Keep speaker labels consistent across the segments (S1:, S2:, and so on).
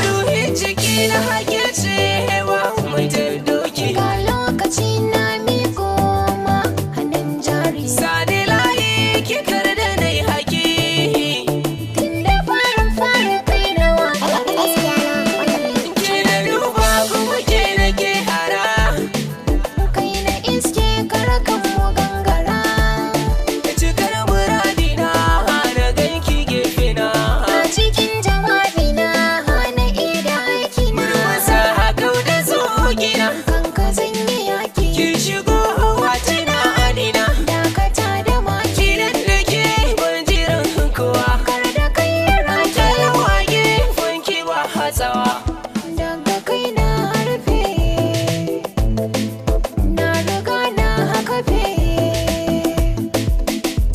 S1: Ruhin ciki na hake cewa mai doki.
S2: Ga lokaci na miko ma hannun jari.
S1: Sani layi kikar da na yi haki.
S2: Tun da farin fara kai na wakari.
S1: Ke na duba kuma ke na ke hara.
S2: Kai na iske karakan mu gangara.
S1: Cikar muradina na ganki gefe na.
S2: A cikin jawabina hana ida aikina.
S1: Murmusa hakau da zogina.
S2: Kanka zan yi yaki.
S1: Ki shigo watina anina.
S2: Dakata da maki.
S1: Kinan da ke ban jiran kowa.
S2: Kar da kai raki.
S1: Talawa gefen ki ba hatsawa.
S2: Daga kai na rufe. Na riga na hakafe.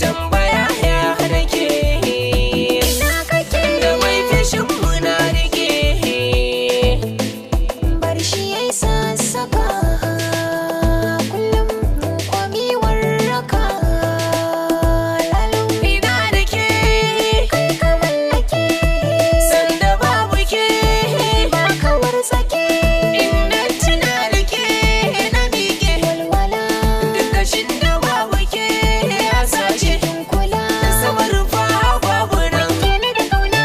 S1: Tambaya ya nake.
S2: Ina kake?
S1: Da mai fishin mu na rike.
S2: Bar shi yayi sassaka. Kullum mu kwamiwar raka. Lalu
S1: Ina da ke.
S2: Kai ka mallake.
S1: Sanda babu ke.
S2: Ba kawar sake.
S1: Inda tuna da ke na miƙe.
S2: Walwala.
S1: Duk kashin da babu ke ya sace.
S2: Cikin kula.
S1: Samar rufa babu nan.
S2: Wanke ni da kauna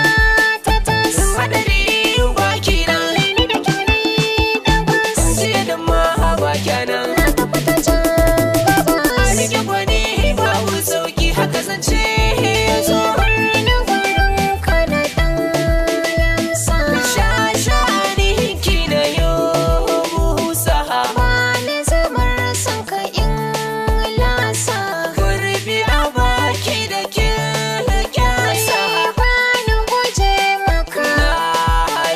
S2: ta tas.
S1: Hadari baki nan.
S2: Kalle ni da kyau ni da bas.
S1: Jiya da ma ba kenan.
S2: Na tafi ta can gabas.
S1: Rike gwani babu sauki haka zance ya zo.
S2: Wani gurin ka na ɗan lamsa.
S1: Shashani ki na yo busa.
S2: Ba ni zamar son ka in lasa.
S1: Gurbi a baki da ke kyasa.
S2: Ba ni guje maka.
S1: Na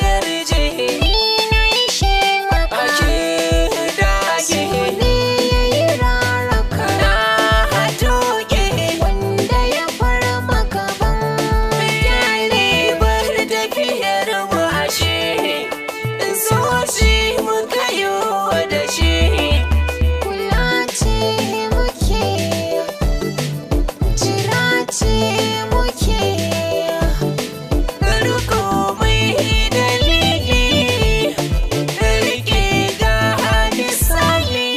S1: yarje.
S2: Ni na ishe maka.
S1: Ake dage.
S2: So ne ya yi raraka.
S1: Na doge.
S2: Wanda ya far maka ban
S1: Kyale bar tafiyar mu ashe. So shi muka yi da shi.
S2: Kula ce muke, jira ce muke.
S1: Riko mai dalili, rike ga misali.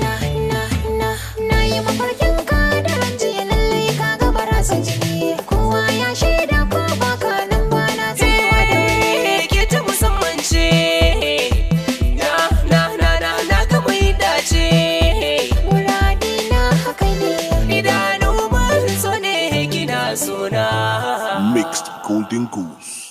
S2: Na na na na yi mafarkin ka daren jiya lallai ka ga barasa jini. Kowa ya shaida ko baka nan ba na tsayawa da wuri.
S1: Ke ta musamman ce, na na na na na ga mai dace.
S2: Muradi na haka ne.
S1: Idanu mun so ne kina sona.
S3: Mixed Golden Goose.